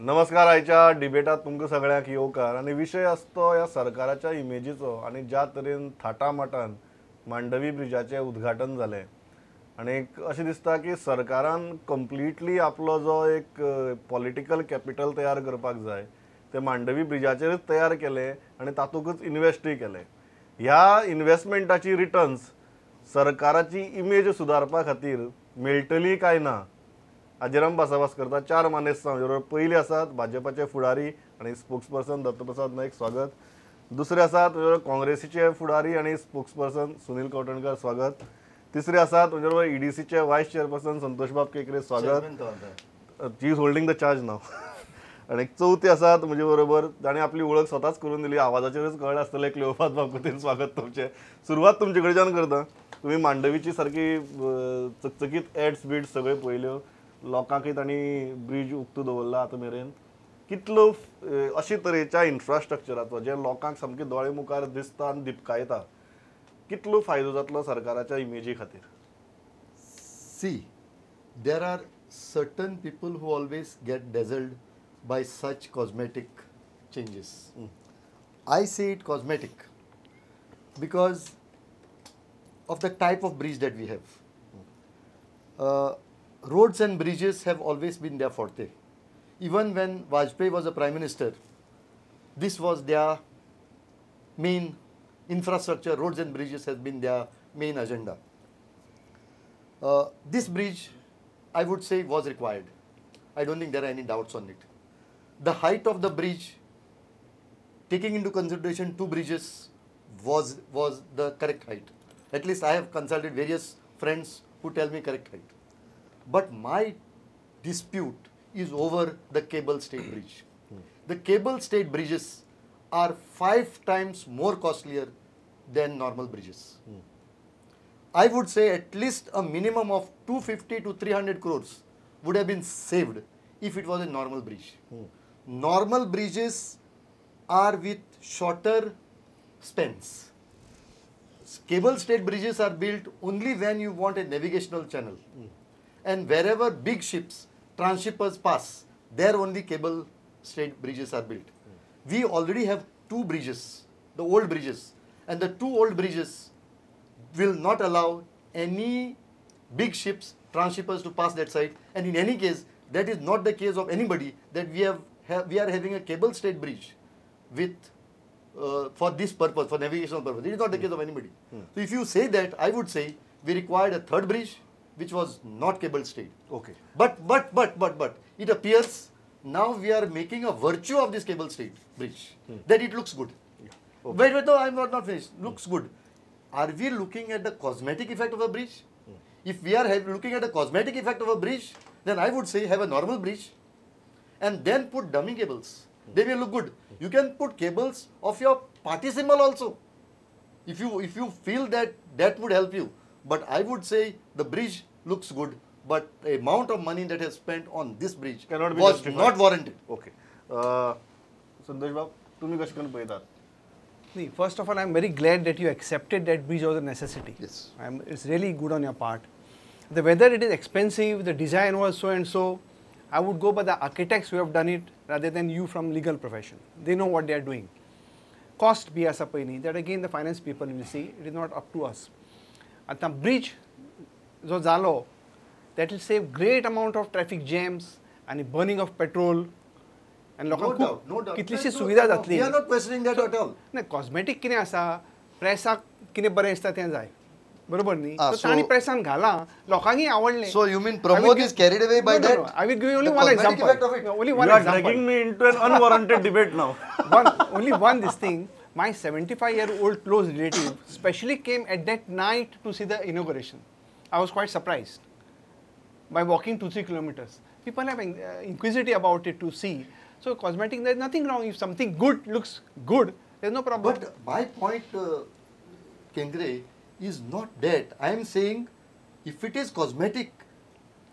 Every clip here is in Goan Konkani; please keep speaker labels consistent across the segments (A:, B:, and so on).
A: नमस्कार. आयच्या डिबेटात तुमकां सगळ्यांक येवकार आनी विशय आसतो ह्या सरकाराच्या इमेजीचो आनी ज्या तरेन थाटामाटान मांडवी ब्रिजाचें उद्घाटन जालें आनी अशें दिसता की सरकारान कंप्लिटली आपलो जो एक पॉलिटिकल कॅपिटल तयार करपाक जाय तें मांडवी ब्रिजाचेरच तयार केलें आनी तातूंतच इन्वेस्टूय केलें. ह्या इन्वेस्टमेंटाची रिटर्न्स सरकाराची इमेज सुदारपा खातीर मेळटली काय ना हाजेर आमी भासाभास करता. चार मानेस्त म्हजे बरोबर. पयले आसात भाजपाचे फुडारी आनी स्पोक्सपर्सन दत्तप्रसाद नायक, स्वागत. दुसरे आसात म्हजे बरोबर काँग्रेसीचे फुडारी आनी स्पोक्सपर्सन सुनील कवठणकर, स्वागत. तिसरे आसात म्हजे बरोबर ईडीसीचे वायस चेअरपर्सन संतोषबाब केकरे, स्वागत. He is holding the charge now. आनी चवथे आसात म्हजे बरोबर ताणें आपली वळख स्वताच करून दिली, आवाजाचेरच कळ्ळें आसतलें, क्लिओपाद बाब, स्वागत तुमचें. सुरवात तुमचे कडच्यान करता. तुमी मांडवीची सारकी चकचकीत एड्स बीड्स सगळ्यो पळयल्यो, लोकांकय तांणी ब्रीज उक्तो दवरला आतां मेरेन. कितलो अशे तरेच्या इन्फ्रास्ट्रक्चराचो जे लोकांक सामके दोळे मुखार दिसता आनी दिपकायता, कितलो फायदो जातलो सरकाराच्या इमेजी खातीर?
B: See, there are certain people who always get dazzled by such cosmetic changes. I see it cosmetic because of the type of bridge that we have. Roads and bridges have always been their forte. Even when Vajpayee was a prime minister, this was their main infrastructure. Roads and bridges has been their main agenda. This bridge, I would say, was required. I don't think there are any doubts on it. The height of the bridge, taking into consideration two bridges, was the correct height. At least I have consulted various friends who tell me correct height. But my dispute is over the cable state bridge. The cable state bridges are 5 times more costlier than normal bridges. I would say at least a minimum of 250 to 300 crores would have been saved if it was a normal bridge. Normal bridges are with shorter spans. Cable state bridges are built only when you want a navigational channel. And wherever big ships, transshippers pass, there only cable state bridges are built. We already have 2 bridges, the old bridges, and the 2 old bridges will not allow any big ships, transshippers to pass that side. And in any case, that is not the case of anybody that we are having a cable state bridge with for this purpose, for navigational purpose. It is not the case of anybody. So if you say that, I would say we required a third bridge which was not cable stayed.
A: Okay.
B: But it appears now we are making a virtue of this cable stayed bridge, that it looks good.
A: Yeah. Okay.
B: Wait, no, I'm not finished. Looks good. Are we looking at the cosmetic effect of a bridge? If we are looking at the cosmetic effect of a bridge, then I would say have a normal bridge and then put dummy cables. They will look good. You can put cables of your party symbol also. If you feel that that would help you. But I would say the bridge looks good, but the amount of money that has spent on this bridge
A: cannot be
B: was
A: justified.
B: Not warranted.
A: Okay. Santosh Bab, तुम्ही कशें करून पळयतात?
C: First of all, I am very glad that you accepted that bridge was a necessity.
B: Yes.
C: It's really good on your part. The whether it is expensive, the design was so and so, I would go by the architects who have done it rather than you from legal profession. They know what they are doing. Cost be asa पळय न्ही, that again the finance people will see, it is not up to us. आतां ब्रिज जो जालो, that will save great amount of traffic jams आनी बर्निंग ऑफ पेट्रोल आनी लोकांक कितलीशी सुविधा जातली.
B: We are not questioning that at all.
C: ना, कॉस्मेटीक कितें आसा, प्रेसाक कितें बरें दिसता तें जाय, बरोबर न्ही? तांणी प्रेसान घालां, लोकांकय आवडलें.
B: So you mean Pramod is carried away by that?
C: I will give you only one example. Only one
A: You are
C: example.
A: Dragging me into an unwarranted debate now.
C: Only one this thing. My 75-year-old close relative specially came at that night to see the inauguration. I was quite surprised by walking 2-3 kilometers. People have inquisitive about it to see. So cosmetic, there is nothing wrong. If something good looks good, there is no problem.
B: But my point, Kengre, is not that. I am saying if it is cosmetic,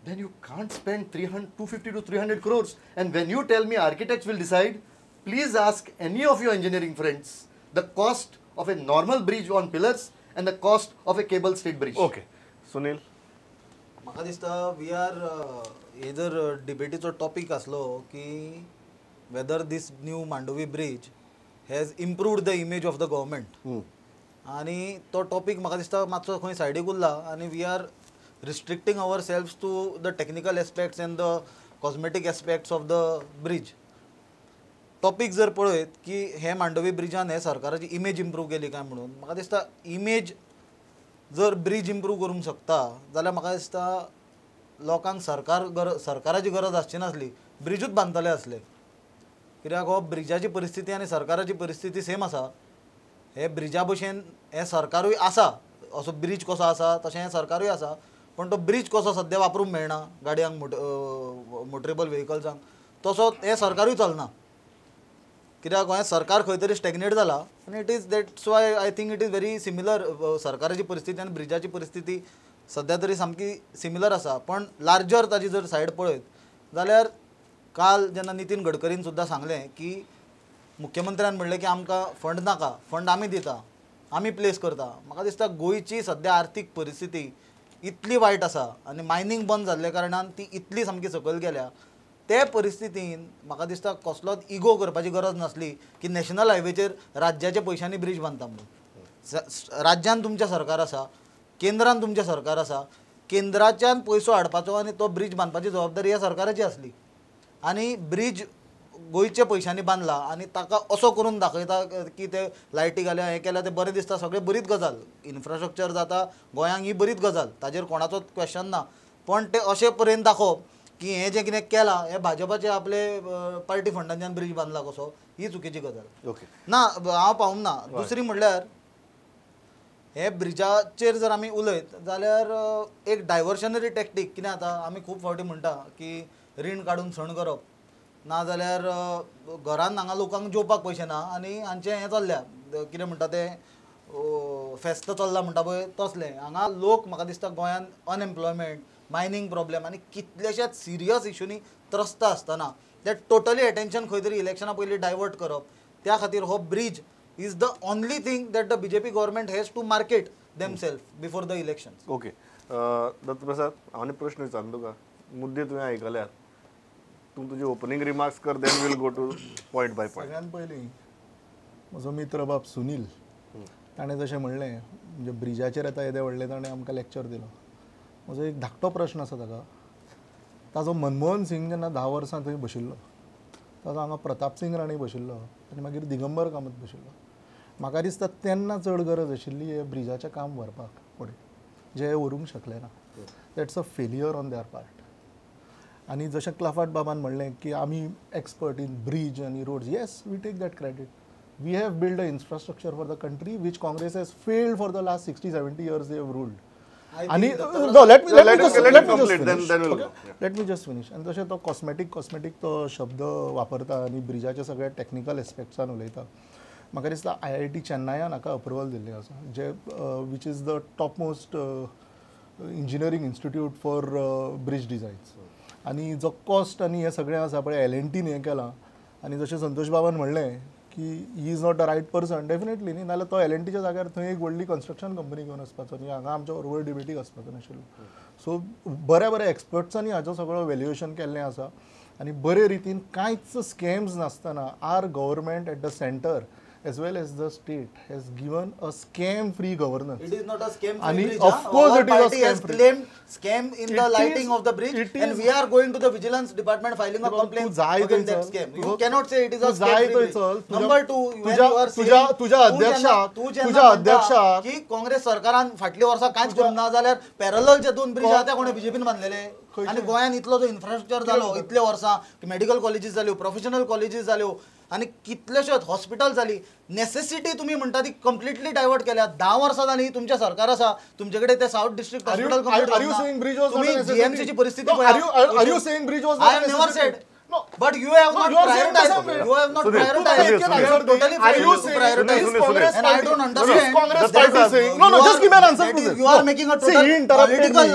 B: then you can't spend 250 to 300 crores. And when you tell me architects will decide, please ask any of your engineering friends the cost of a normal bridge on pillars and the cost of a cable state bridge.
A: Okay. Sunil?
D: म्हाका दिसता we are हे जर डिबेटीचो टॉपीक आसलो की whether this new Mandovi bridge has improved the image of the government. आनी तो टॉपीक म्हाका दिसता मातसो खंय सायडीक उरला आनी we are restricting ourselves to the technical aspects and the cosmetic aspects of the bridge. Topic जर पळयत की हे मांडवी ब्रिजान हे सरकाराची इमेज इम्प्रूव केली काय म्हणून, म्हाका दिसता इमेज जर ब्रीज इम्प्रूव करूंक शकता जाल्यार म्हाका दिसता लोकांक सरकार सरकाराची गरज आसची नासली, ब्रिजूच बांदतले आसले. कित्याक हो ब्रिजाची परिस्थिती आनी सरकाराची परिस्थिती सेम आसा. हे ब्रिजा भशेन हें सरकारूय आसा, असो ब्रीज कसो आसा तशें हें सरकारूय आसा, पण तो ब्रीज कसो सद्या वापरूंक मेळना गाडयांक, मोटरेबल व्हेकल्सांक, तसो हें सरकारूय चलना. कित्याक गोंयांत सरकार खंय तरी स्टॅग्नेट जाला आनी it is that's why I think it is very similar. सरकाराची परिस्थिती आनी ब्रिजाची परिस्थिती सद्या तरी सामकी सिमिलर आसा. पण लार्जर ताजी जर सायड पळयत जाल्यार काल जेन्ना नितीन गडकरीन सुद्दां सांगलें की मुख्यमंत्र्यान म्हणलें की आमकां फंड नाका, फंड आमी दिता, आमी प्लेस करता. म्हाका दिसता गोंयची सद्या आर्थीक परिस्थिती इतली वायट आसा आनी मायनींग बंद जाल्ल्या कारणान ती इतली सामकी सकयल गेल्या. ते परिस्थितीन म्हाका दिसता कसलोच इगो करपाची गरज नासली की नॅशनल हायवेचेर राज्याच्या पयशांनी ब्रीज बांदता म्हणून. राज्यान तुमचें सरकार आसा, केंद्रान तुमचें सरकार आसा, केंद्राच्यान पयसो हाडपाचो आनी तो ब्रीज बांदपाची जबाबदारी ह्या सरकाराची आसली. आनी ब्रीज गोंयच्या पयशांनी बांदला आनी ताका असो करून दाखयता की ते लायटी घाल्या, हें केल्या, तें बरें दिसता, सगळें बरीच गजाल, इन्फ्रास्ट्रक्चर जाता गोंयांक ही बरीच गजाल, ताजेर कोणाचोच क्वेश्चन ना. पण ते अशें पर्यंत दाखोवप की हें जें कितें केलां हें भाजपाचे आपले पार्टी फंडांच्यान ब्रीज बांदला कसो, ही चुकीची गजाल.
A: ओके
D: ना, हांव पावूंक ना. दुसरी म्हणल्यार हे ब्रिजाचेर जर आमी उलयत जाल्यार एक डायवर्शनरी टॅक्टीक कितें जाता, आमी खूब फावटी म्हणटा की रीण काडून सण करप, ना जाल्यार घरान हांगा लोकांक जेवपाक पयशे ना आनी हांचें हें चल्ल्या कितें म्हणटा तें फेस्त चल्लां म्हणटा पळय तसलें. हांगा लोक म्हाका दिसता गोंयांत अनएम्प्लॉयमेंट, मायनींग प्रॉब्लेम आनी कितलेशेच सिरियस इशूनी त्रस्त आसतना ते टोटली एटेन्शन खंय तरी इलेक्शना पयलीं डायवर्ट करप, त्या खातीर हो bridge is the only thing that the BJP government has to market themself before the elections.
A: Okay Dattaprasad, हांव प्रश्न विचारना तुका, मुद्दे तुवें आयकल्यात, तूं तुजे ओपनींग रिमार्क्स कर, then we'll go to point by point.
E: सगळ्यात पयलीं म्हजो मित्र बाब सुनील ताणें जशें म्हणलें, म्हणजे ब्रिजाचेर आतां येदें व्हडलें ताणें आमकां लेक्चर दिलो. म्हजो एक धाकटो प्रश्न आसा ताका, ताजो मनमोहन सिंग जेन्ना 10 वर्सां थंय बशिल्लो, ताजो हांगा प्रताप सिंग राणे बशिल्लो आनी मागीर दिगंबर कामत बशिल्लो. म्हाका दिसता तेन्ना चड गरज आशिल्ली हे ब्रिजाचें काम व्हरपाक फुडें, जे व्हरूंक शकले ना. That's a failure on their part. आनी जशें क्लाफाट बाबान म्हणलें की आमी एक्सपर्ट इन ब्रीज आनी roads, yes we take that credit. We have build a infrastructure for the country which Congress has failed for the last 60-70 years they have ruled. आनी let me just finish. आनी तशें तो कॉस्मेटीक तो शब्द वापरता आनी ब्रिजाच्या सगळ्या टॅक्निकल एस्पेक्ट्सान उलयता. म्हाका दिसता IIT चेन्नयान हाका अप्रुवल दिल्लें आसा, जे which is the top most engineering institute for bridge designs. आनी जो कॉस्ट आनी हें सगळें आसा पळय L&Tन हें केलां. आनी जशें संतोष बाबान म्हणलें की he is not the right person, definitely न्ही, नाल्यार तो L&Tच्या जाग्यार थंय एक व्हडली कन्स्ट्रक्शन कंपनी घेवन वचपाचो न्ही, हांगा आमच्या बरोबर डिबेटीक वचपाचो नाशिल्लो. सो बऱ्या बऱ्या एक्सपर्ट्सांनी हाचो सगळो वेल्युएशन केल्लें आसा आनी बरे रितीन कांयच स्कॅम्स नासतना our government at the centre as well as the state has given a scam-free governance.
D: It is not a scam-free bridge.
E: Of course, it is a
D: scam-free. Claimed scam in the lighting of the bridge, and we are going to the vigilance department filing a complaint against that scam. You cannot say it is a scam-free bridge. Number two, when you are saying,
E: तुझ्या अध्यक्षाक
D: की काँग्रेस सरकारान फाटल्या वर्सा कांयच करूंक ना जाल्यार पॅरलल जे 2 ब्रिज आहा ते कोणे बीजेपीन बांदलेले. आनी गोंयांत इतलो जो इन्फ्रास्ट्रक्चर जालो इतले वर्सां, मेडिकल कॉलेजीस जाल्यो, प्रोफेशनल कॉलेजीस जाल्यो आनी कितलेशेच हॉस्पिटल जाली, नेसेसिटी तुमी म्हणटा ती कंप्लिटली डायवर्ट केल्या. 10 वर्सां जाली तुमचें सरकार आसा, तुमचे कडेन ते सावथ डिस्ट्रिक्ट हॉस्पिटल कंप्लीट, तुमी जीएमसीची परिस्थिती. I have never said. No, but you have not prioritized. You have not prioritized. You have totally failed to prioritize. Congress, and I don't understand.
E: Congress party saying no, no. Just give me an answer to this.
D: You are making a total political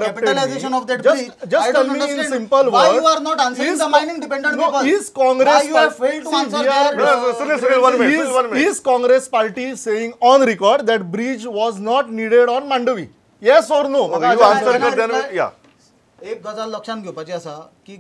D: capitalization of that bridge.
E: Just tell me in simple words.
D: Why you are not answering the mining dependent people?
E: Is Congress?
D: Why you have failed to answer their?
A: Sunil, 1 minute. 1 minute.
E: Is Congress party saying on record that bridge was not needed on Mandovi? Yes or no?
A: You answer then. Yeah.
D: एक गजाल लक्षात घेवपाची आसा की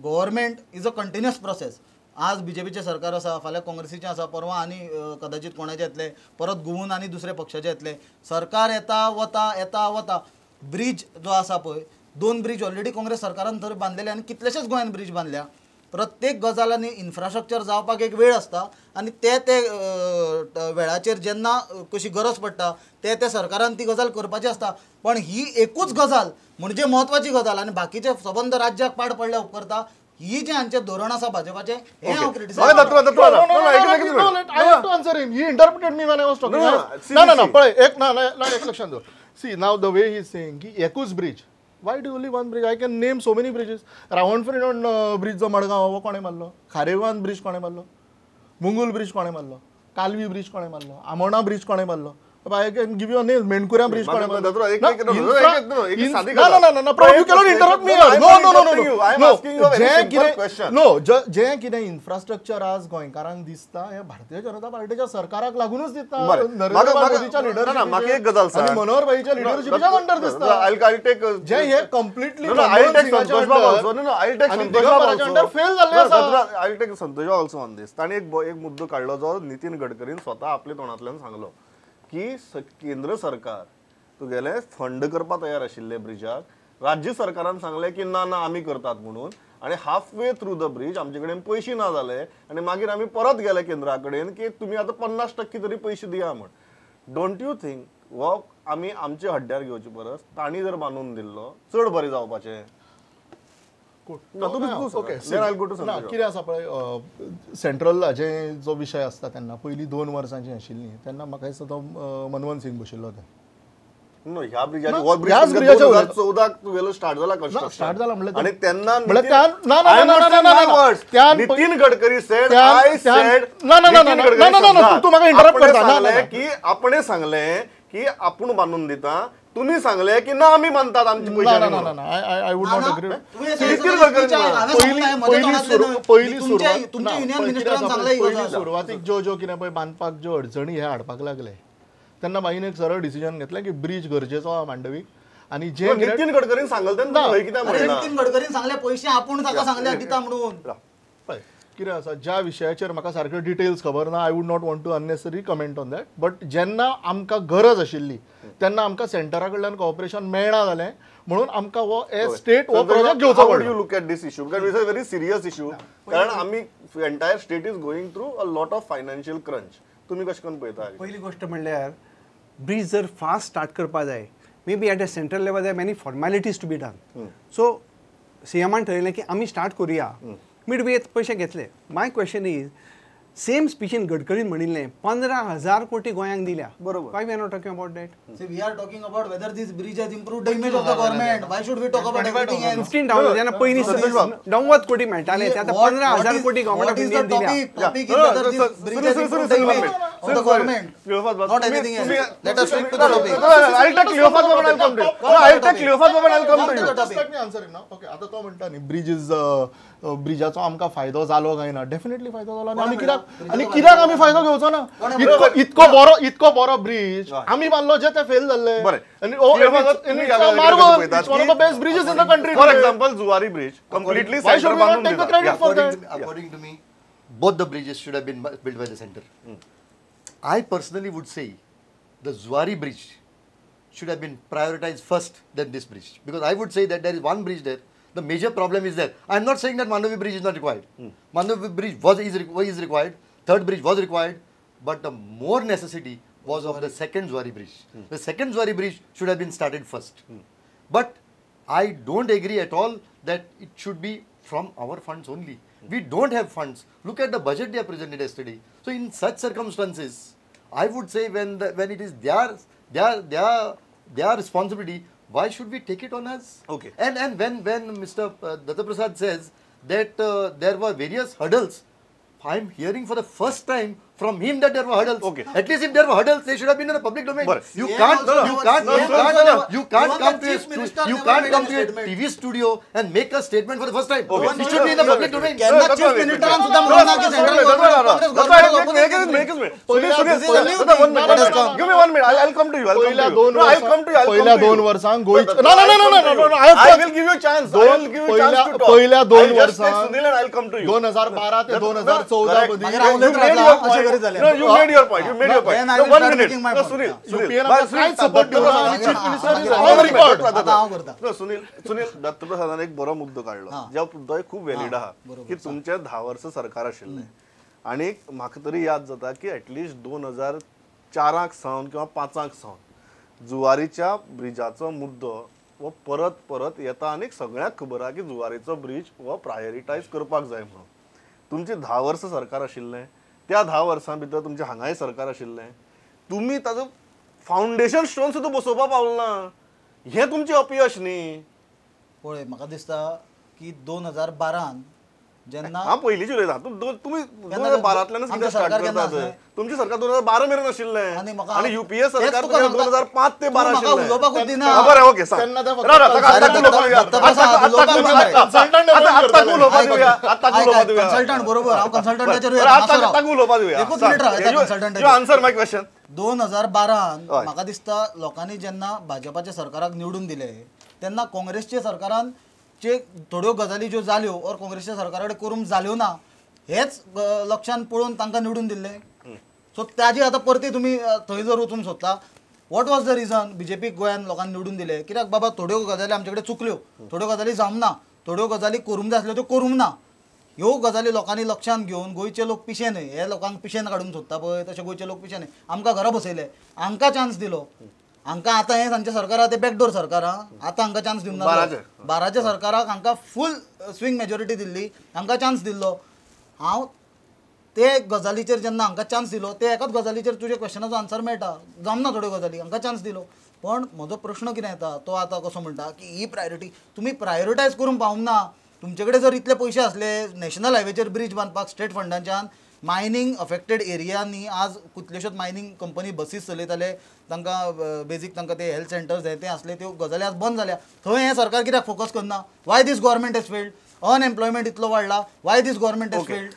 D: Government is a continuous process. आज बीजेपीचें सरकार आसा, फाल्यां काँग्रेसीचें आसा, परवां आनी कदाचित कोणाचें येतलें, परत घुंवून आनी दुसऱ्या पक्षाचें येतलें. सरकार येता वता येता वता. ब्रीज जो आसा पळय, 2 ब्रीज ऑलरेडी काँग्रेस सरकारान थंय बांदलेले आनी कितलेशेच गोंयान ब्रीज बांदल्या. प्रत्येक गजाल आनी इन्फ्रास्ट्रक्चर जावपाक एक वेळ आसता आनी ते ते वेळाचेर जेन्ना कशी गरज पडटा ते ते सरकारान ती गजाल करपाची आसता. पण ही एकूच गजाल म्हणजे म्हत्वाची गजाल आनी बाकीचे सबंद राज्याक पाड पडल्या उपकरता. ही जे हांचें धोरण आसा भाजपाचें हें हांव criticise.
E: I have to answer him. He interrupted me when I was talking. ना ना ना पळय एक ना ना एक लक्षात दवर. See now the way he is saying की एकूच bridge. Why do only one bridge? I can name so many bridges. Ravanfridon bridge जो मडगांव हो कोणें मारलो, खारेवान ब्रिज कोणें मारलो, मुंगूल ब्रिज कोणें मारलो, कालवी ब्रिज कोणें मारलो, आमोणा ब्रिज कोणें मारलो. I can give you a name. Menkura bridge कोणें मारलो. ना ना ना ना you cannot interrupt me. No no no no.
A: I am asking you a very simple question.
E: No, जें कितें इन्फ्रास्ट्रक्चर आज गोंयकारांक दिसता हें भारतीय जनता पार्टीच्या सरकाराक लागूनच दिसता. नरेंद्र मोदीच्या लिडरशिप, मनोहर भाईच्या लिडरशिपच्या अंडर दिसता. जे हे कंप्लिटली फेल जाल्ले आसा.
A: I will take Santosh also on this. ताणें एक मुद्दो काडलो जो नितीन गडकरीन स्वता आपल्या तोंडांतल्यान सांगलो की केंद्र सरकार तुगेले फंड करपाक तयार आशिल्ले ब्रिजाक, राज्य सरकारान सांगलें की ना ना आमी करतात म्हणून, आनी half way through the bridge आमचे कडेन पयशे ना जाले आनी मागीर आमी परत गेले केंद्रा कडेन की तुमी आतां 50% तरी पयशे दिया म्हण. Don't you think हो आमी आमच्या हड्ड्यार घेवचे परस तांणी जर बांदून दिल्लो चड बरें जावपाचें?
E: कितें आसा पळय, सेंट्रलाचे जो विशय आसता तेन्ना पयलीं 2 वर्सां जीं आशिल्लीं तेन्ना म्हाका दिसता तो मनमोहन सिंग बशिल्लो ते.
A: ह्या ब्रिजाचेर 2014 तुगेलो स्टार्ट जाला कन्स्ट्रक्शन,
E: स्टार्ट जाला म्हणल्यार
A: आनी तेन्ना
E: ना ना ना
A: Nitin Gadkari said I said
E: ना ना ना ना ना तूं म्हाका इंटरप्ट करता
A: की आपणे सांगलें की आपूण बांदून दिता, तुम्ही सांगले की ना आम्ही मानतात आमचे पैसे.
E: ना ना ना I would not agree.
D: पयली
E: सुरवातीक ज्यो ज्यो कितें पळय बांदपाक ज्यो अडचणी हे हाडपाक लागले तेन्ना बाईन एक सरळ डिसिजन घेतलें की ब्रीज गरजेचो आहा मांडवीक. आनी जे
A: नितीन गडकरीन सांगलें तेन्ना कितें म्हणलें,
D: नितीन गडकरीन सांगले पयशे आपूण ताका सांगले दिता म्हणून.
E: पळय कितें आसा, ज्या विशयाचेर म्हाका सारक्यो डिटेल्स खबर ना, I would not want to unnecessary comment on that. But जेन्ना आमकां गरज आशिल्ली तेन्ना आमकां सेंटरा कडल्यान कॉपरेशन मेळना जालें म्हणून आमकां हो एज स्टेट हो प्रोजेक्ट घेवचो पडलो.
A: You look at this issue because it's a very serious issue, कारण आमी entire state is going through a lot of financial crunch. तुमी कशें करून पळयता?
C: पयली गोश्ट म्हणल्यार ब्रीज जर फास्ट स्टार्ट करपा जाय, may be at a central level there many formalities to be done. So सीएमान ठरयलें की आमी स्टार्ट करुया, मिडवे पयशे घेतले. My question is, same स्पीचीन गडकरीन म्हणिल्लें 15,000 कोटी गोंयांक दिल्या,
A: बरोबर.
C: Why we are not talking about that?
D: See, we are talking about whether this bridge has improved the image of the government. Why should we talk about everything else?
C: 15,000 जेन्ना पयलीं 90 कोटी मेळटाले ते आतां 15,000 कोटी गव्हर्नमेंट ऑफ इंडियान दिल्या.
D: Topic is whether this bridge has improved the image of the government, not anything else. Let us stick to the topic.
A: I'll take Cleophas Babu and I'll come to you. No, I'll take Cleophas Babu and I'll come to you.
E: Just let me answer him now. Okay, आतां तो म्हणटा न्ही ब्रिज is ब्रिजाचो आमकां फायदो जालो काय ना? डेफिनेटली फायदो जालो. आनी आनी कित्याक आमी फायदो घेवचो ना? इतको बरो ब्रिज आमी बांदलो जे ते फेल जाल्ले. One of the best bridges in the country.
A: For example, Zuari bridge completely centre बांदून दिला.
B: According to me, both the bridges should have been built by the center. I personally would say the Zuari bridge should have been prioritized first than this bridge, because I would say that there is one bridge there. The major problem is there. I am not saying that Mandovi bridge is not required. Mandovi bridge is required. Third bridge was required, but the more necessity was of the second Zuari bridge. The second Zuari bridge should have been started first. But I don't agree at all that it should be from our funds only. We don't have funds. Look at the budget they have presented yesterday. So in such circumstances, I would say when it is their responsibility, why should we take it on us?
A: Okay.
B: And when Mr. Dattaprasad says that there were various hurdles, I am hearing for the first time from him that there were hurdles.
A: Okay.
B: At least if there were hurdles, they should have been in the public domain.
A: But
B: you can't come to a TV studio and make a statement for the first time.
A: Okay.
B: It should be in the public domain.
D: Chief Minister
A: Excuse me. Sunil, 1 minute. Give me 1 minute. I'll come to you. I'll come to you. No, I'll come to you.
E: पहिल्या 2 वर्सांक गोंयच्या no no no no no
A: I will give you chance. I will give you chance to talk.
E: पहिल्या 2 वर्सांक
A: Sunil and I'll come to you.
E: 2012 ते 2014 मदीं
A: No, you made your point. You made your point. No, 1 minute. No, Sunil.
E: UPN कांय सपोर्ट दिवना chief minister is on record.
A: No, Sunil, Sunil दत्तप्रसादान एक बरो मुद्दो काडलो ज्या मुद्दो खूब व्हॅलिड आहा की तुमचें 10 वर्सां सरकार आशिल्लें आनी म्हाका तरी याद जाता की एटलिस्ट 2004 सावन किंवा 5 सावन जुवारीच्या ब्रिजाचो मुद्दो हो परत परत येता आनी सगळ्यांक खबर आहा की जुवारीचो ब्रिज हो प्रायोरिटायज करपाक जाय म्हणून. तुमचें 10 वर्सां सरकार आशिल्लें, त्या 10 वर्सां भितर तुमचें हांगाय सरकार आशिल्लें, तुमी ताजो फावंडेशन स्टोन सुद्दां बसोवपाक पावल ना, हें तुमचें अपयश न्ही.
D: पळय म्हाका दिसता की 2012 जेन्ना
A: हांव पयलींच उलयता, तुमी 2012तल्यानच कितें स्टार्ट करतात. तुमचें सरकार 2012 मेरेन आशिल्लें आनी युपीए सरकार 2005 ते 12 आशिल्लें. बरें, ओके, सांग.
D: कन्सल्टंट बरोबर, हांव कन्सल्टंटाचेर
A: दिवया. Answer my question.
D: 2012 म्हाका दिसता लोकांनी जेन्ना भाजपाच्या सरकाराक निवडून दिले तेन्ना काँग्रेसच्या सरकारान चे थोड्यो गजाली ज्यो जाल्यो ऑर काँग्रेसच्या सरकारा कडेन करूंक जाल्यो ना हेच लक्षान पळोवन तांकां निवडून दिल्लें. सो ताजी आतां परती तुमी थंय जर वचूंक सोदता, what was the reason बीजेपीक गोंयान लोकांनी निवडून दिले? कित्याक बाबा थोड्यो गजाली आमचे कडेन चुकल्यो, थोड्यो गजाली जावंक ना, थोड्यो गजाली करूंक जाय आसल्यो त्यो करूंक ना. ह्यो गजाली लोकांनी लक्षांत घेवन गोंयचे लोक पिशे न्हय, हे लोकांक पिशेन काडूंक सोदता पळय तशे गोंयचे लोक पिशे न्हय. आमकां घरा बसयले, हांकां चान्स दिलो, हांकां आतां हें तांचें सरकार आहा तें बॅकडोर सरकार आहा, आतां हांकां चान्स दिवंक ना. 12च्या सरकाराक हांकां फूल स्विंग मेजॉरिटी दिल्ली, हांकां चान्स दिल्लो. हांव ते गजालीचेर जेन्ना हांकां चान्स दिलो ते एकाच गजालीचेर तुज्या क्वेश्चनाचो आन्सर मेळटा, जावना थोड्यो गजाली हांकां चान्स दिलो. पण म्हजो प्रश्न कितें येता तो आतां कसो म्हणटा की ही प्रायोरिटी तुमी प्रायोरिटायज करूंक पावूंक ना. तुमचे कडेन जर इतले पयशे आसले नॅशनल हायवेचेर ब्रीज बांदपाक स्टेट फंडांच्यान, मायनींग अफेक्टेड एरियांनी आज कितल्योश्योच मायनींग कंपनी बसीस चलयताले, तांकां बेजीक तांकां ते हेल्थ सेंटर्स हे ते आसले, त्यो गजाली आज बंद जाल्या. थंय हें सरकार कित्याक फोकस करना? Why this government has failed? Unemployment इतलो वाडला, why this government has failed?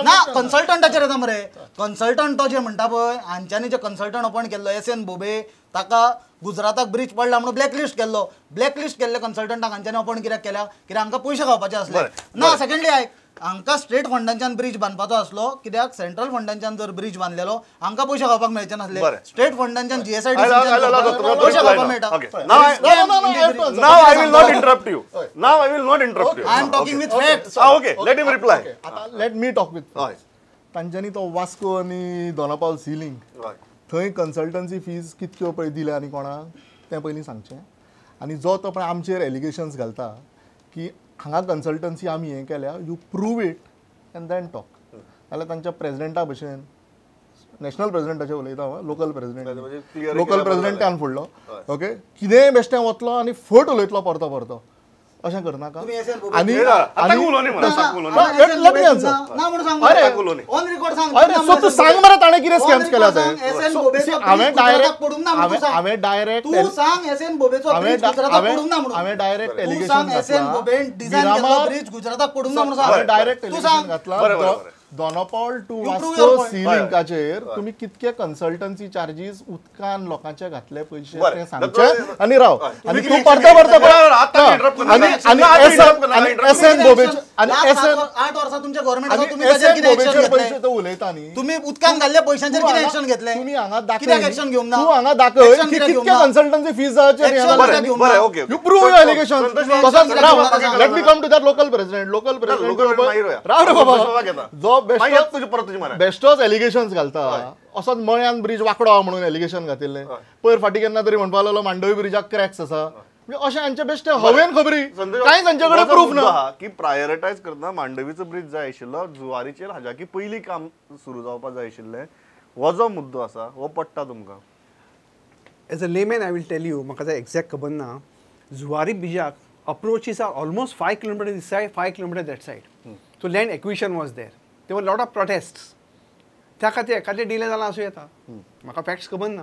D: ना कन्सल्टंटाचेर येता मरे, कन्सल्टंट तो जे म्हणटा पळय हांच्यांनी जे कन्सल्टंट अपॉयंट केल्लो एस एन बोबे, ताका गुजराताक ब्रीज पडला म्हणून ब्लॅकलिस्ट केल्लो. ब्लॅकलिस्ट केल्ले कन्सल्टंटाक हांच्यांनी अपॉयंट कित्याक केल्या? कित्याक हांकां पयशे खावपाचे आसले ना. सेकंडली आयक, हांकां स्टेट फंडांच्यान ब्रीज बांदपाचो आसलो, कित्याक सेंट्रल फंडांच्यान जर ब्रीज बांदलेलो हांकां पयशे खावपाक मेळचे नासले. स्टेट फंडांच्यान जीएसआयडी पयशे खावपाक मेळटा.
A: Now I will not interrupt you. Now I will not interrupt you.
D: I am talking with facts.
A: Okay, let him reply.
E: Let me talk with facts. तांच्यांनी तो वास्को आनी दोनापावल सिलिंग थंय कन्सल्टन्सी फीज कितक्यो पळय दिल्या आनी कोणाक तें पयलीं सांगचें. आनी जो तो पळय आमचेर एलिगेशन्स घालता की हांगा कन्सल्टन्सी आमी हें केल्या, you prove it and then talk. नाल्यार तांच्या प्रेजिडेंटा भशेन, नॅशनल प्रेजिडेंटाचें उलयता हांव, लोकल प्रेजिडेंट, लोकल प्रेजिडेंटान फुडलो ओके कितेंय बेश्टें वतलो आनी फट उलयतलो परतो परतो, अशें करनाका. आनी अरे तूं सांग मरे ताणें कितें स्कॅम्स केल्या ते. हांवें डायरेक्ट हांवें डायरेक्ट हांवें डायरेक्ट एलिगेशन डायरेक्ट एलिगेशन घातला दोनापावल टू वास्को सी लिंकाचेर तुमी कितके कन्सल्टन्सी चार्जीस उदकान लोकांचे घातले पयशे ते सांगचे. आनी राव आनी तूं परतो परतो आनी एस एन बोबेचे आनी एस एन
D: 8 वर्सां तुमच्या गव्हर्नमेंट तुमी ताचेर कितें एक्शन घेतले?
E: पयशे तो उलयता न्ही,
D: तुमी उदकान घाल्ले पयशांचेर कितें एक्शन घेतले?
E: तुमी हांगा दाखय,
D: कित्याक एक्शन घेवंक ना?
E: तूं हांगा दाखय की कितके कन्सल्टन्सी फीज जाचेर. You prove your allegation. तसोच राव, let me come to that local president. Local president राव रे बाबा, जो बेस्टोच एलिगेशन्स घालता असोच मळ्यान ब्रीज वांकडो म्हणून एलिगेशन घातिल्लें पयर फाटीं केन्ना तरी म्हणपाक लागलो मांडवी ब्रिजाक क्रॅक्स आसा. म्हणजे अशें हांचे बेश्टे हवेन खबरी, कांय तांचे कडेन प्रूफ ना.
A: की प्रायोरिटायज करतना मांडवीचो ब्रीज जाय आशिल्लो, जुवारीचेर हाज्याकी पयलीं काम सुरू जावपाक जाय आशिल्लें. हो जो मुद्दो आसा हो पडटा तुमकां?
C: As a layman I will tell you, म्हाका एग्जॅक्ट खबर ना. Zuari ब्रिजाक approaches are almost 5 kilometre this side, 5 kilometre that side. So land acquisition was there. There were lot of protests. त्या खातीर एखादें डिले जालां आसूं येता, म्हाका फॅक्ट्स खबर ना.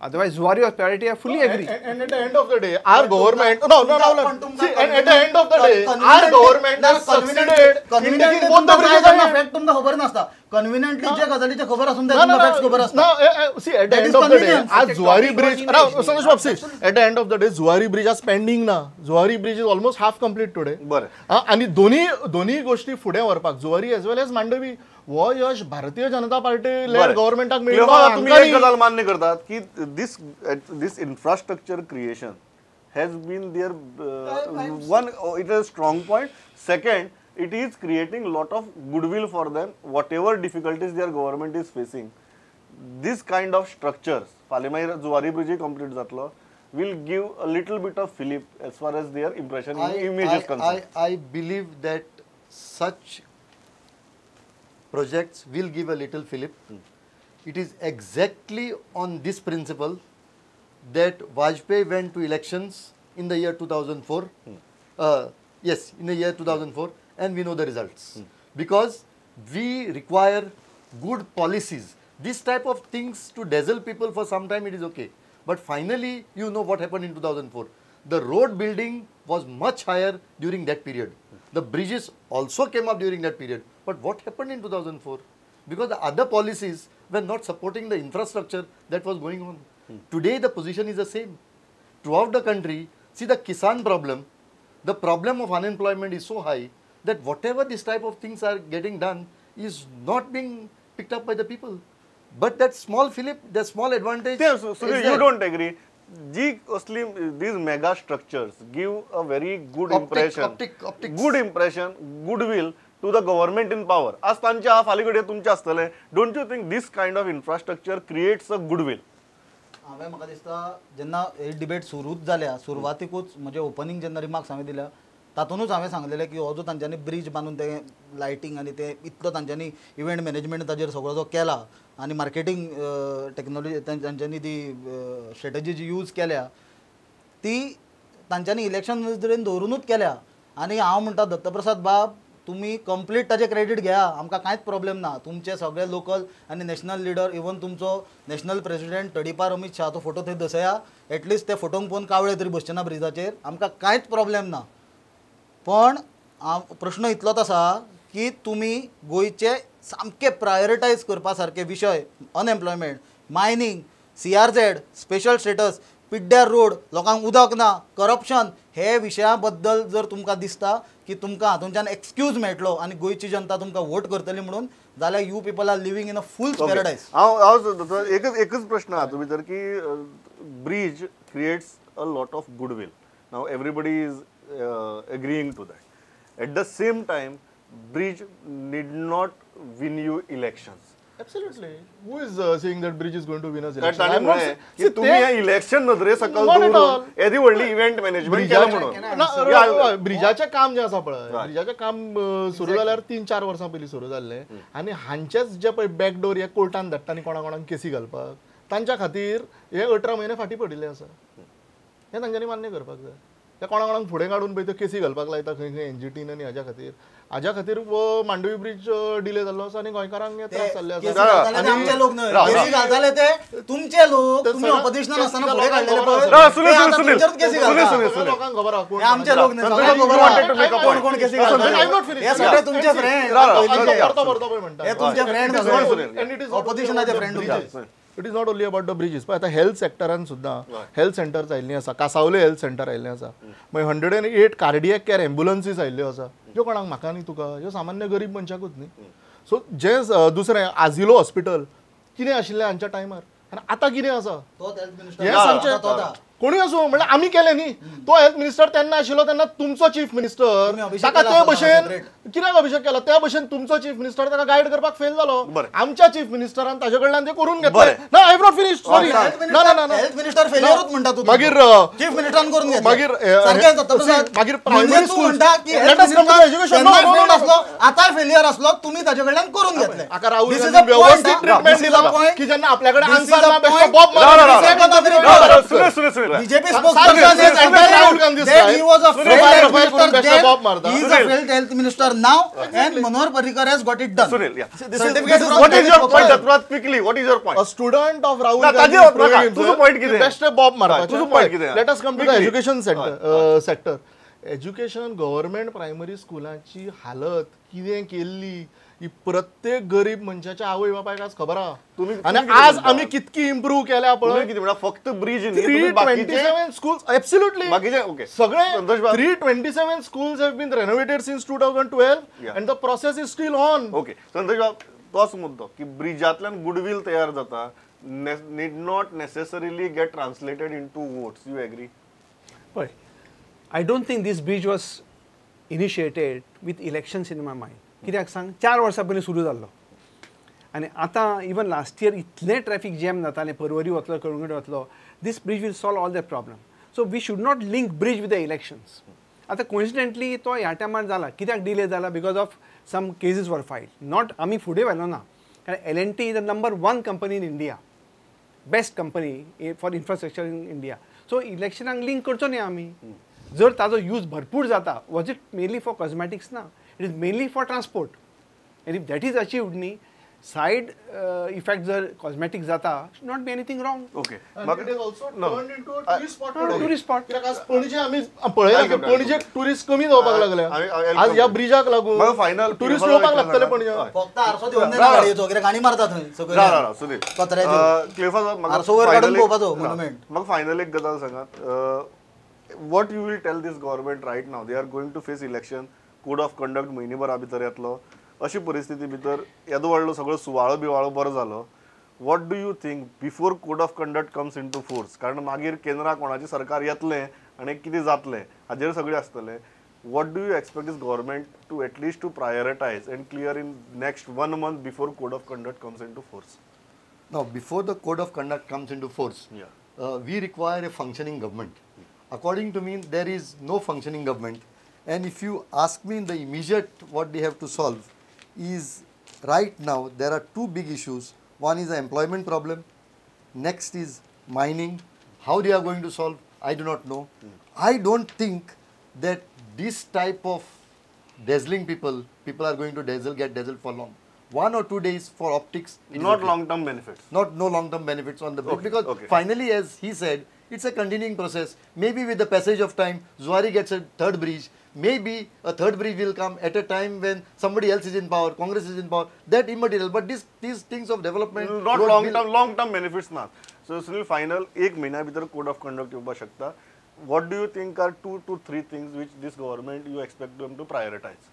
C: Otherwise Zuari was priority, I fully agree.
E: And at the end of the day our government no no no see and at the end of the day our government has succeeded in taking both the bridges.
D: Fact तुमकां खबर नासता. कन्व्हिनियंटली जे गजालीचे खबर आसून जाय तुमकां फॅक्ट्स खबर आसता.
E: See at the end of the day आज जुवारी ब्रिज, संतोष बाब, see at the end of the day Zuari bridge आज पेंडींग ना. Zuari bridge is almost half complete today.
A: बरें,
E: आनी दोन्ही दोन्ही गोष्टी फुडें व्हरपाक Zuari as well as Mandovi हो यश भारतीय जनता पार्टी लेड गव्हर्मेंटाक मेळ्ळो.
A: तुमी एक गजाल मान्य करतात की this this infrastructure creation has been their one, it is strong point. Second, it is creating lot of goodwill for them, whatever difficulties their government is facing. This kind of structures, फाल्यां मागीर जुवारी ब्रिजूय कंप्लीट जातलो, will give a little bit of fillip as far as their impression image is concerned.
B: I believe that such projects will give a little fillip. It is exactly on this principle that Vajpayee went to elections in the year 2004. Yes, in the year 2004, and we know the results. Because we require good policies. This type of things to dazzle people for some time, it is okay. But finally, you know what happened in 2004. The road building was much higher during that period. The bridges also came up during that period. But what happened in 2004? Because the other policies were not supporting the infrastructure that was going on. Today, the position is the same. Throughout the country, see the Kisan problem, the problem of unemployment is so high that whatever this type of things are getting done is not being picked up by the people. But that small fillip, that small advantage.
A: Yeah, so you don't agree. These mega structures give a very good impression.
B: Optics.
A: Good impression, goodwill to the government in power. आज तांचे फाल्यां घडये तुमचे आसतले. Don't you think this kind of infrastructure creates a goodwill?
D: हांवें म्हाका दिसता जेन्ना ही डिबेट सुरूच जाल्या सुरवातीकूच म्हजे ओपनींग जेन्ना रिमार्क्स हांवें दिल्या तातूंतच हांवें सांगलेलें की हो जो तांच्यांनी ब्रीज बांदून ते लायटींग आनी ते इतलो तांच्यांनी इव्हेंट मॅनेजमेंट ताजेर सगळो जो केला आनी मार्केटींग टॅक्नोलॉजी तांच्यांनी ती स्ट्रेटजी जी यूज केल्या ती तांच्यांनी इलेक्शन नदरेन दवरुनूच केल्या. आनी हांव म्हणटा दत्तप्रसाद बाब तुमी कंप्लीट ताजें क्रेडीट घेया, आमकां कांयच प्रॉब्लेम ना. तुमचे सगळे लोकल आनी नॅशनल लिडर, इवन तुमचो नॅशनल प्रेसिडेंट तडीपार अमीत शाह तो फोटो थंय दसया, एटलिस्ट ते फोटोंक पळोवन कावळे तरी बसचे ना ब्रिजाचेर, आमकां कांयच प्रॉब्लेम ना. पण प्रश्न इतलोच आसा की तुमी गोंयचे सामके प्रायोरिटायज करपा सारके विशय unemployment, mining, CRZ, special status, पिड्ड्यार रोड, लोकांक उदक ना, करप्शन हे विशया बद्दल जर तुमकां दिसता की तुमकां हातूंच्यान एक्सक्यूज मेळटलो आनी गोंयची जनता तुमकां वोट करतली म्हणून, जाल्यार you people are living in a fool's paradise.
A: हांव हांव एकच प्रश्न आहा तुमी तर की bridge creates a lot of goodwill. Now everybody is agreeing to that. At the same time, bridge need not win you elections.
E: Absolutely. Who is saying that bridge is going to win us election? I'm not saying.
A: तुम्ही या इलेक्शन नदरे सकल दवरून येदी व्हडली इव्हेंट मॅनेजमेंट केला म्हणून.
E: ब्रिजाचें काम जें आसा पळय, ब्रिजाचें काम सुरू जाल्यार 3-4 वर्सां पयलीं सुरू जाल्लें आनी हांचेच जे पळय बॅकडोर हे कोर्टान धाडटा आनी कोणा कोणाक केसी घालपाक, तांच्या खातीर हे 18 म्हयने फाटीं पडिल्ले आसा. हें तांच्यांनी मान्य करपाक जाय. ते कोणा कोणाक फुडें काडून पळय त्यो केसी घालपाक लायता खंय खंय एनजीटीन आनी हाज्या खातीर. हाज्या खातीर मांडवी ब्रिज डिले जाल्लो आसा आनी गोंयकारांक त्रास जाल्ले आसा.
D: आमचे लोक न्हय, केसी घालताले ते तुमचे लोक, तुमी ऑपोजिशनान आसतना फुडें काडलेले पळय,
E: लोकांक खबर आसा.
D: आमचे लोक न्हय, सगळ्यांक खबर आसा कोण कोण केसी घालताले. हे सगळे तुमचे फ्रेंड, हे तुमचे friend, ऑपोजिशनाचे friend.
E: It is not only about the bridges. पळय आतां हेल्थ सेक्टरान सुद्दां हेल्थ सेंटर्स आयिल्लीं आसा, कासावले हेल्थ सेंटर आयिल्लें आसा, मागीर 108 कार्डियक केअर एम्बुलन्सीस आयिल्ल्यो आसा, ज्यो कोणाक म्हाका न्ही तुका, ह्यो सामान्य गरीब मनशाकूच न्ही. सो जें दुसरें आजिलो हॉस्पिटल कितें आशिल्लें हांच्या टायमार आनी आतां कितें आसा हें सांगचें कोणूय आसूं, म्हणल्यार आमी केलें न्ही. तो हेल्थ मिनिस्टर तेन्ना आशिल्लो तेन्ना तुमचो चीफ मिनिस्टर ताका ते भशेन कित्याक अभिशेक केलो, त्या भशेन तुमचो चीफ मिनिस्टर ताका गायड करपाक फेल जालो. आमच्या चीफ मिनिस्टरान ताजे कडल्यान ते करून घेतलें. ना, I have not finished, sorry. ना ना ना,
D: हेल्थ मिनिस्टर फेलियरूच म्हणटा तूं.
E: मागीर
D: चीफ मिनिस्टरान करून घेतलें.
E: मागीर मागीर प्रायमरी स्कूल एज्युकेशन
D: आसलो, आतां फेलियर आसलो, तुमी ताजे कडल्यान करून घेतलें.
E: आका राहुल गांधी व्यवस्थीत ट्रिटमेंट दिला की जेन्ना आपल्या कडेन आन्सर ना बेश्टो बॉब
A: Sunil
D: BJP spokesperson is admitted that he was a failed health minister then, he is a failed health minister now, and Manohar Parrikar has got it done.
A: Sunil, yeah. What is your point, Datprasad? Quickly, what is your point?
E: A student of Rahul Gandhi,
A: तुझो point कितें?
E: Best Bob मारपाचो.
A: तुझो point कितें?
E: Let us come to the education sector. Education government primary स्कुलाची हालत कितें केल्ली, ही प्रत्येक गरीब मनशाच्या आवय बापायक आज खबर आहा. आनी आज आमी कितकी इम्प्रूव केल्या पळय.
A: कितें म्हणल्यार फक्त ब्रिज
E: 327 स्कूल्स एब्सोल्युटली
A: बाकीचे
E: सगळे 327 schools have been renovated since 2012 and the process is still on.
A: Okay Santosh बाब, तोच मुद्दो की ब्रिजांतल्यान गुडवील तयार जाता, need not necessarily get translated into votes. You agree?
C: पळय, I don't think this bridge was initiated with elections in my mind. कित्याक सांग, 4 वर्सां पयलीं सुरू जाल्लो आनी आतां इवन लास्ट इयर इतलें ट्रॅफिक जॅम जातालें, परवरी वतलो कळंगूट वतलो, this bridge will solve all that problem. So we should not link bridge with the elections. आतां कोइन्सिडेंटली तो ह्या टायमार जाला, कित्याक डिले जाला, because of some cases were filed. Not आमी फुडें व्हेलो ना, कारण L&T is the number 1 company in India, best company for infrastructure in India. So इलेक्शनाक link करचो न्ही आमी. जर ताजो यूज भरपूर जाता, was it mainly for cosmetics ना, it is mainly for transport. And if that is achieved न्ही, सायड इफेक्ट जर कॉस्मेटिक जाता, should not be anything wrong.
A: Okay,
E: it is also turned into a tourist spot.
C: Tourist spot
E: कित्याक आज पणजे आमी पळयला पणजे टुरिस्ट कमी जावपाक लागल्या आज ह्या ब्रिजाक लागून.
A: फायनल
E: टुरिस्ट येवपाक लागतले पणजे.
D: फक्त आरसो दिवन जायना गाडयेचो, कित्याक गाणी मारता थंय सगळे
A: सुनील
D: कचऱ्याचेर. आरसो वयर काडून पळोवपाचो मोन्युमेंट.
A: म्हाका फायनल एक गजाल सांगात, what you will tell this government right now? They are going to face election, code of conduct म्हयनेभरा भितर येतलो, अशी परिस्थिती भितर येदो व्हडलो सगळो सुवाळो बिवाळो बरो जालो. What do you think before code of conduct comes into force? कारण मागीर केंद्रा कोणाचें सरकार येतलें आनी कितें जातलें हाजेर सगळें आसतलें. What do you expect this government to at least to prioritise and clear in next 1 month before code of conduct comes into force?
B: Now, before the code of conduct comes into force, we require a functioning government. According to me, there is no functioning government. And if you ask me in the immediate what they have to solve is, right now there are 2 big issues. One is the employment problem, next is mining. How they are going to solve, I do not know. I don't think that this type of dazzling people are going to get dazzled for long. 1 or 2 days for optics.
A: Not long-term benefits.
B: No long-term benefits on the bridge. Because finally, as he said, it's a continuing process. Maybe with the passage of time, Zuari gets a third bridge. Maybe a third bridge will come at a time when somebody else is in power, Congress is in power. That immaterial. But these things of development...
A: Not long-term benefits na. So, Sunil, final, एक महीना भीतर code of conduct येवपाक शकता. What do you think are 2 to 3 things which this government you expect them to prioritize?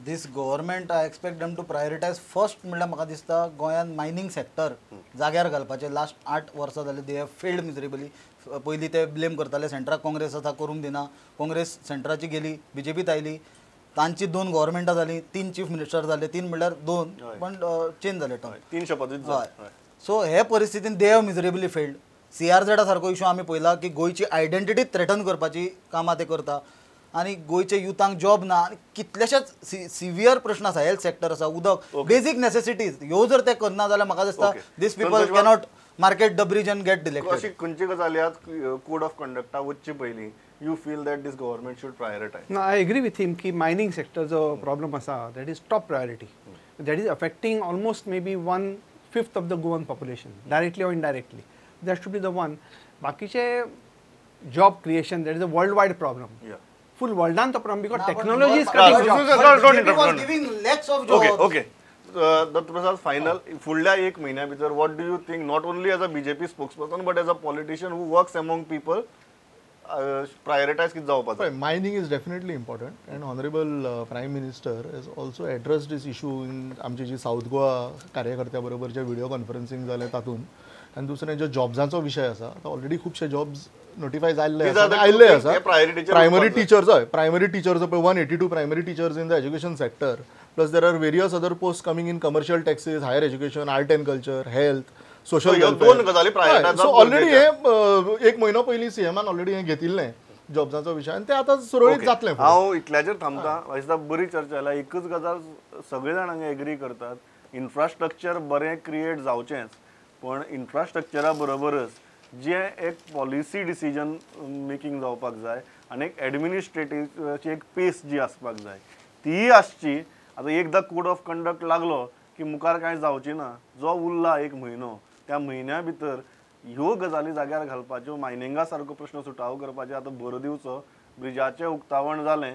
D: This government, I expect them to prioritize first म्हणल्यार म्हाका दिसता गोंयांत मायनिंग सेक्टर जाग्यार घालपाचें. लास्ट 8 वर्सां जाले they have failed मिजरेबली. पयलीं ते ब्लेम करताले सेंट्राक काँग्रेस आतां करूंक दिना, काँग्रेस सेंट्राची गेली, बीजेपीत आयली, तांची 2 गव्हर्मेंटां जालीं, 3 चीफ मिनिस्टर जाले, 3 म्हणल्यार 2 पण चेंज जाले टर्म,
A: 3 शपथूच.
D: हय, सो हे परिस्थितीन they have miserably failed. CRZ सारको इशू आमी पळयला की गोंयची आयडेंटिटी थ्रेटन करपाची कामां ते करता आनी गोंयच्या युथांक जॉब ना आनी कितलेशेच सिवियर प्रश्न आसा, हेल्थ सेक्टर आसा, उदक, बेजीक नेसेसिटीज ह्यो जर ते करना जाल्यार म्हाका दिसता these people cannot market the bridge and get elected.
A: अशी खंयची गजाल कोड ऑफ कंडक्टा वचचे पयलीं you feel that this government should prioritise?
C: ना, I agree with him की मायनिंग सेक्टर जो प्रॉब्लम आसा that is top priority, that is affecting almost maybe 1/5 of the Goan population directly or indirectly. That should be the one. बाकीचे job creation that is a world wide problem. Full वर्ल्डान तो problem because technology is cutting jobs.
D: Giving lakhs of jobs.
A: Okay, okay. Dattaprasad, final फुडल्या एक म्हयन्या भितर what do you think, not only as a BJP spokesperson but as a politician who works among people, prioritise कितें जावपाक जाय?
E: Mining is definitely important and honourable prime minister has also address this issue in आमची जी सावथ गोवा कार्यकर्त्या बरोबर जे व्हिडिओ कॉन्फरन्सिंग जालें तातूंत. आनी दुसरें जो जॉब्सांचो विशय आसा, आतां ऑलरेडी खुबशे जॉब्स नोटिफाय जाल्ले आसा, आयिल्ले आसा. प्रायमरी टिचर्स, हय, प्रायमरी टिचर्स पळय 182 primary teachers in the education sector, plus there are various other post coming in commercial taxes, higher education, art and culture, health, social welfare. So already हे एक म्हयनो पयलीं सीएमान ऑलरेडी हें घेतिल्लें जॉब्सांचो विशय आनी ते आतां सुरळीत जातलें.
A: हांव इतल्याचेर थांबता. दिसता बरी चर्चा जाल्या. एकच गजाल सगळे जाण एग्री करतात, इन्फ्रास्ट्रक्चर बरें क्रिएट जावचेंच, पण इन्फ्रास्ट्रक्चरा बरोबरच जे एक पॉलिसी डिसिजन मेकिंग जावपाक जाय आनी एक एडमिनिस्ट्रेटिव्हची एक पेस जी आसपाक जाय तीय आसची. आतां एकदां कोड ऑफ कंडक्ट लागलो की मुखार कांय जावची ना. जो उरला एक म्हयनो, त्या म्हयन्या भितर ह्यो गजाली जाग्यार घालपाच्यो, मायनिंगा सारको प्रश्न सुटावो करपाचो आतां भर दिवचो. ब्रिजाचें उक्तावण जालें,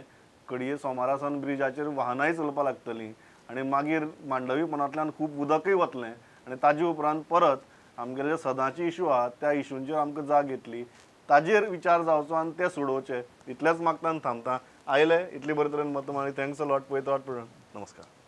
A: घडये सोमारा सावन ब्रिजाचेर वाहनांय चलपाक लागतलीं आनी मागीर मांडवी पोंदांतल्यान खूब उदकय वतलें आनी ताजे उपरांत परत आमगेले जे सदांचे इशू आहात त्या इशूंचेर आमकां जाग येतली. ताजेर विचार जावचो आनी ते सोडोवचे इतलेंच मागता आनी थांबता. आयले इतली बरे तरेन मतां मांडली. Thanks a lot. पळयत रावात. नमस्कार.